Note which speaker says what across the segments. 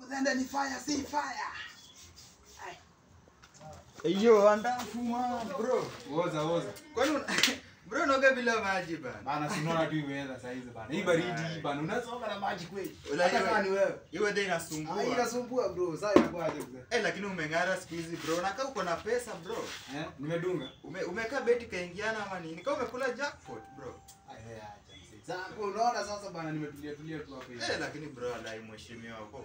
Speaker 1: Mzende ni fire, si fire.
Speaker 2: Yo, andafu man, bro.
Speaker 3: Oza oza.
Speaker 2: Kwani bro unaoga bila maji bana?
Speaker 3: Bana si unaona tu weather sasa hizi bana. Hii baridi hii bana. Unaoga na maji kweli? Hata kama ni wewe.
Speaker 2: Hiyo weather inasumbua.
Speaker 3: Ah, inasumbua bro. Sasa inakuwa aje mzee?
Speaker 2: Eh, lakini umeng'ara siku hizi bro. Na kama uko na pesa bro.
Speaker 3: Eh, nimedunga.
Speaker 2: Umekaa beti kaingiana ama nini? Kama umekula jackpot bro.
Speaker 3: Ah, acha mzee. Sasa unaona sasa bana nimetulia tulia tu hapo hivi.
Speaker 2: Eh, lakini bro alai mheshimiwa uko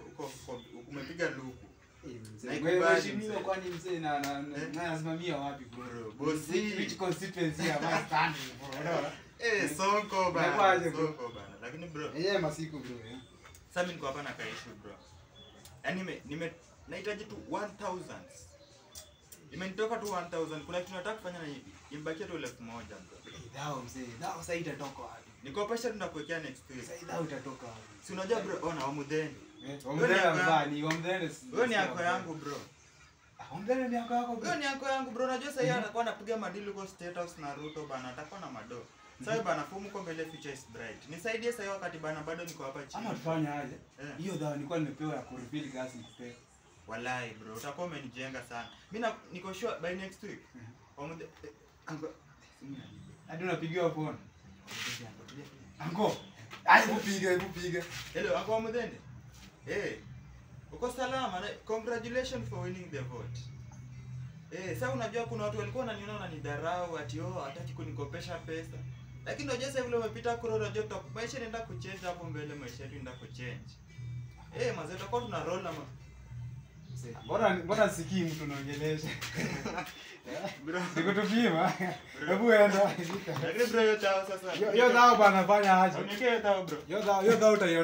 Speaker 2: umepiga luku.
Speaker 3: Mheshimiwa kwani mzee na nasimamia wapi bro?
Speaker 2: Bosi.
Speaker 3: Which constituency am I standing for? Unaona?
Speaker 2: Eh, sonko bana. Sonko bana. Lakini bro.
Speaker 3: Yeye masiku bro.
Speaker 2: Sasa mimi niko hapa na kaishu bro. Yaani nime nahitaji tu 1000. Imenitoka tu 1000. Kuna kitu nataka kufanya na imbakia tu 1000 bro.
Speaker 3: Dhao mzee. Dhao sasa itatoka wapi?
Speaker 2: Nikopesha tunakuwekea next week.
Speaker 3: Sasa dhao itatoka wapi?
Speaker 2: Si unajua bro, ona Wamudheni.
Speaker 3: Wamudheni ni Wamudheni.
Speaker 2: Wewe ni yako yangu bro.
Speaker 3: Wamudheni ni yako yako bro.
Speaker 2: Wewe ni yako yangu bro. Unajua sasa yeye atakuwa anapiga madili kwa State House na Ruto bana, atakuwa na mado. Sasa bana fomu kwa mbele future is bright. Nisaidie sasa wakati bana bado niko hapa chini.
Speaker 3: Ama tufanye aje? Hiyo dhao nilikuwa nimepewa ya kurefill gas nikupe.
Speaker 2: Walai bro, utakuwa umenijenga sana. Mimi niko sure by next week. Wamudheni
Speaker 3: hadi unapigiwa phone. Anko. Ai kupiga, hebu piga.
Speaker 2: Hello, Anko Wamudheni. Eh. Uko salama? Congratulations for winning the vote. Eh, sasa unajua kuna watu walikuwa wananiona wananidharau ati oh hataki kunikopesha pesa. Lakini unajua sasa vile umepita kura unajua maisha inaenda kuchange hapo mbele, maisha yetu inaenda kuchange. Eh, mazee tutakuwa tuna roll na
Speaker 3: Mbona sikii mtu unaongelesha?
Speaker 2: Bro,
Speaker 3: nikutupima. Hebu enda.
Speaker 2: Lakini bro yote hao sasa.
Speaker 3: Yo dhao bana fanya aje?
Speaker 2: Uniwekee dhao bro.
Speaker 3: Yo dhao utaiona.